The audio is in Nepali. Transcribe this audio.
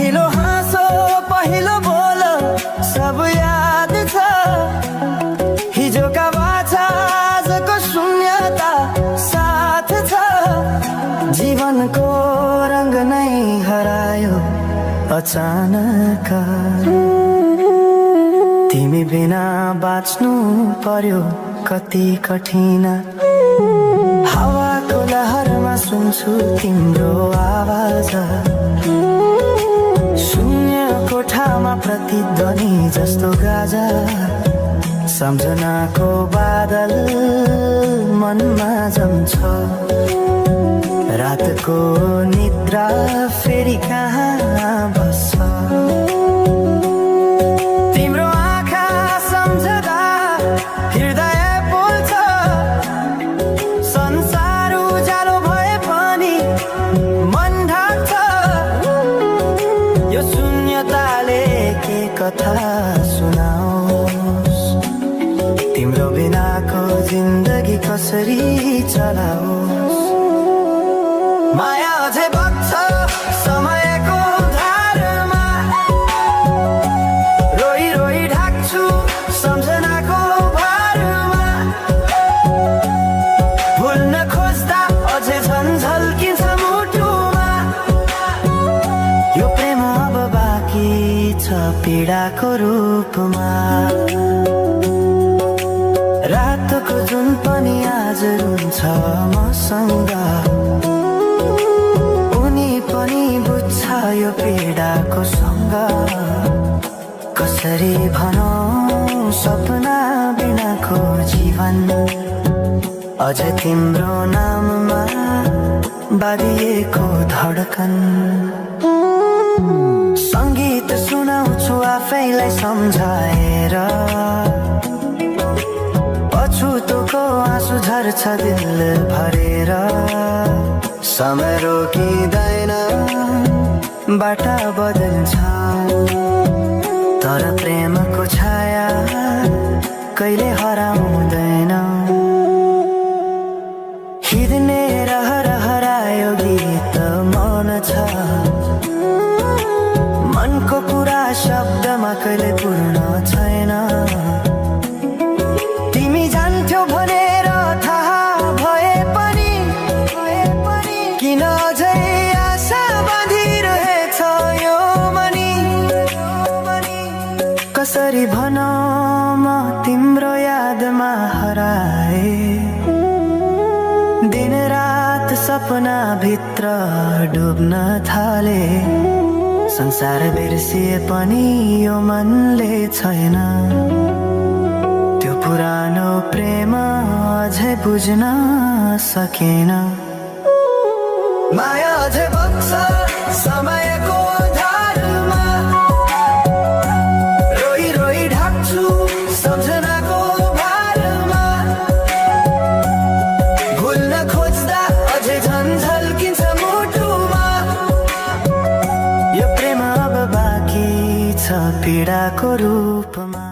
पहिलो हाँसो पहिलो बोल सब याद छ। हिजोका बाछा आजको शून्यता साथ छ। जीवनको रंग नै हरायो अचानक। तिमी बिना बाँच्नु पर्यो कति कठिन। हावाको लहरमा सुन्छु तिम्रो आवाज। शून्य कोठामा प्रतिध्वनि जस्तो गाजा। सम्झनाको बादल मनमा जम्छ। रातको निद्रा फेरि कहाँ बस्छ। तिम्रो आँखा सम्झदा हृदय बोल्छ। संसार उज्यालो भए पनि मन ढाक्छ। यो शून्यताले के कथा सुनाओस्। तिम्रो बिनाको जिन्दगी कसरी चलाओस्। माया अझै बग्छ समयको धारमा। रोई रोई ढाक्छु सम्झनाको भारमा। भुल्न खोज्दा अझै झल्किन्छ मुटुमा। यो प्रेम अब बाँकी छ पीडाको रूपमा। रातको जुन पनि आज रुन्छ मसँग। उनी पनि बुझ्छ यो पीडाको सँग। कसरी भनौं सपना बिनाको जीवन। अझ तिम्रो नाममा बाँधिएको धडकन। संगीत सुनाउँछु आफैलाई सम्झाएर। पछुतोको आँसु झर्छ दिल भरेर। समय रोकिँदैन बाटा बदल्छ। तर प्रेमको छाया कहिले हराउँदैन। हिँड्ने रहर हरायो गीत मन छ। मनको कुरा शब्दमा कहिले पूर्ण छैन। तिमी जान्थ्यौ भनेर थाहा भए पनि किन अझै आशा बाँधिरहेछ यो मनी। कसरी भनौं म तिम्रो यादमा हराए। दिन रात सपना भित्र डुब्न थाले। संसार बिर्सिए पनि यो मनले छैन। त्यो पुरानो प्रेम अझै बुझ्न सकेन। माया अझै बग्छ समयको धारमा। रोई रोई ढाक्छु सम्झनाको भारमा। भुल्न खोज्दा अझै झल्किन्छ मुटुमा। यो प्रेम अब बाँकी छ पीडाको रूपमा।